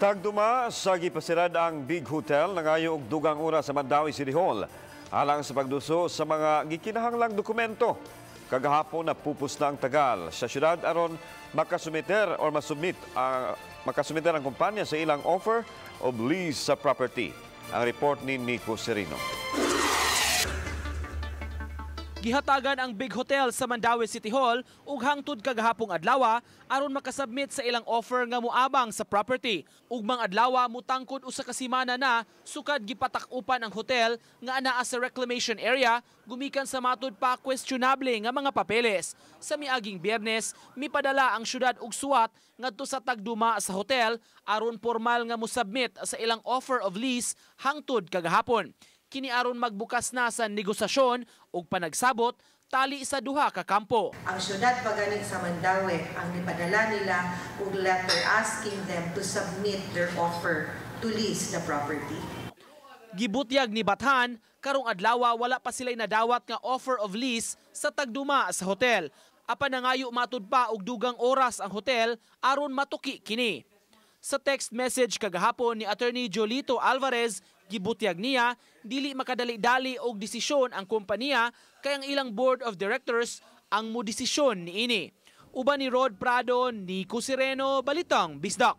Tagduma sa gipasirad ang Big Hotel, nangayo og dugang oras sa Mandaue City Hall alang sa pagduso sa mga gikinahanglang dokumento. Kagahapon na pupos na ang tagal sa syudad aron makasumiter or masubmit ang makasumiter ang kumpanya sa ilang offer of lease sa property. Ang report ni Nico Serino. Gihatagan ang Big Hotel sa Mandaue City Hall ug hangtod kagahapong adlaw aron makasubmit sa ilang offer nga moabang sa property. Ugmang adlaw mutangkod usa ka semana na sukad gipatak-upan ang hotel nga anaa sa reclamation area gumikan sa matud pa questionable nga mga papeles. Sa miaging Biyernes, mipadala ang syudad og suwat ngadto sa tagduma sa hotel aron formal nga mosubmit sa ilang offer of lease hangtod kagahapon. Kini aron magbukas na sa negosasyon ug panagsabot tali sa duha ka kampo. Ang syudad pa gani sa Mandaue ang nipadala nila og letter asking them to submit their offer to lease the property. Gibutyag ni Bathan, karong adlaw wala pa sila'y nadawat nga offer of lease sa tagduma sa hotel. Apan nangayo matud pa og dugang oras ang hotel aron matuki kini. Sa text message kagahapon ni Attorney Jolito Alvarez, gibutyag niya dili makadali-dali og desisyon ang kompanya kay ang ilang board of directors ang modesisyon niini. Uban ni Rod Prado, Nico Sereno, Balitang Bisdak.